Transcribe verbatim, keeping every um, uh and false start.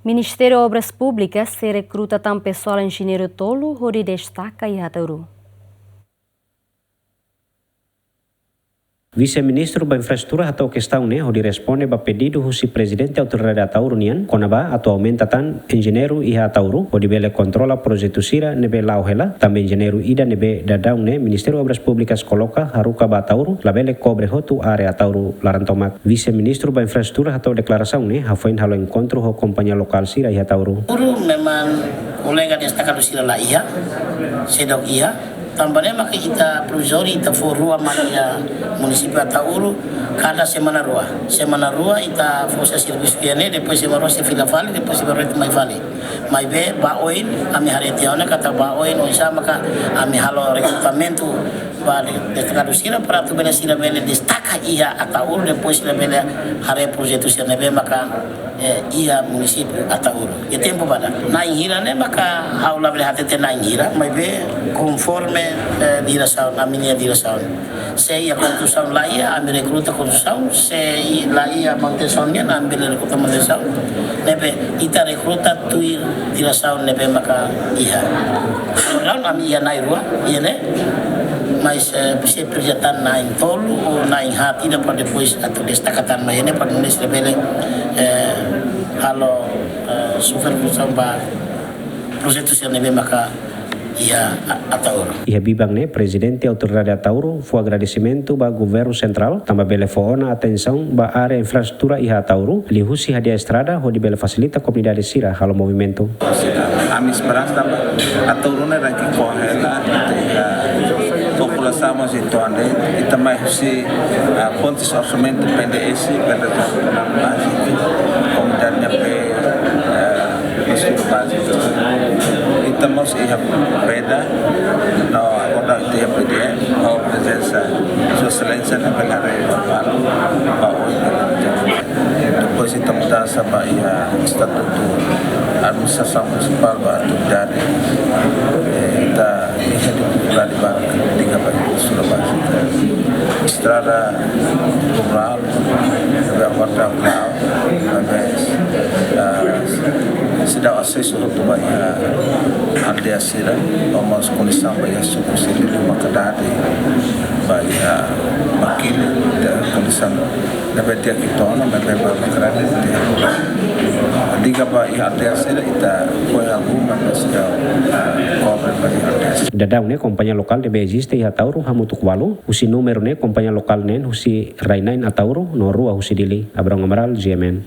Ministériu Obras Públikas sei rekruta tan pesoál enjeñeiru tolu hodi destaka iha Ataúru. Vise-Ministru ba Infraestrutura hato'o kestaun ne'e hodi responde ba pedidu husi Prezidente Autoridade Ataúru nian, kona-ba atu aumenta tan enjeñeiru iha Ataúru, hodi bele kontrola projetu sira ne'ebé la'o hela, tanba enjeñeiru ida ne'ebé daudaun ne'e Ministériu Obras Públikas koloka haruka ba Ataúru, labele kobre hotu área Ataúru laran tomak. Vise-Ministru ba Infraestrutura hato'o deklarasaun ne'e hafoin halo enkontru ho kompañia lokál sira iha Ataúru. Ataúru memang kolega destakadu sira la iha, seidauk iha. Tanba ne'e maka ita provizóriu ita fó rua mai iha munisípiu Ataúru kada semana rua. Semana rua ita fó sira servisu iha ne'e, depois semana rua sira fila fali, depois semana rua ita mai fali. Maibé ba oin, ami haree tiha ona katak ba oin, oinsá maka ami halo rekrutamentu ba de-, destakadu sira para atu bele sira bele destaka iha Ataúru, depois sira bele haree projetu sira ne'ebé maka, eh, iha munisípiu Ataúru. Iha tempu badak. Na'in hira ne'e maka ha'u labele hatete na'in hira, maibé konforme, eh, diresaun, ami-nia diresaun. Se iha konstrusaun la iha, ami rekruta konstrusaun, se i-, la iha manutensaun nian, ami bele rekruta manutensaun. Ne'ebé ita rekruta tuir diresaun ne'ebé maka iha. Agora ami iha na'in rua, iha ne'e. Mas, eh, se presiza tan na'in tolu ou na'in haat ida para depois atu destaka tan mai iha ne'e para nune'e sira bele, eh, halo, eh, supervizaun ba projetu sira ne'ebé maka iha A-, Ataúru. Iha biban ne'e, Prezidente Autoridade Ataúru fó agradesimentu ba Governu Sentrál, tanba bele fó ona atensaun ba área infraestrutura iha Ataúru, liuhusi hadi'a estrada hodi bele fasilita komunidade sira halo movimentu. Ami esperansa tanba Ataúru ne'e ranking kohela, ita iha populasaun mós uitoan de'it, ita mai husi, ah, fontes orsamentu P N D S, bele rezolve problema báziku, komunidade nian be, eh, estudu báziku. Ita mós iha peda, no agora ita iha P D M, ho prezensa Sua Exelénsia ne'ebé haree ba, ba oin. Depois ita mudansa ba iha estatutu administrasaun munisipál ba autoridade. Eh, ita iha difikuldade barak liga ba infraestrutura bázika. Estrada rurál, ne'ebé agora la'o, ne'ebé, ah, seidauk asesu hotu ba iha aldeia sira, no mós kondisaun ba iha suku sira liu maka dade, ba iha Makili, iha kondisaun ne'ebé di'ak uitoan, ne'ebé ba makrani, liga ba iha aldeia sira, ita fó ha'u, maibé seidauk, ah, kobre ba iha aldeia sira. Daudaun ne'e kompañia lokál ne'ebé eziste iha Ataúru hamutuk ualu, husi númeru ne'e kompañia lokál neen husi rai-na'in Ataúru, no rua husi Dili. Abrão Amaral, G M N.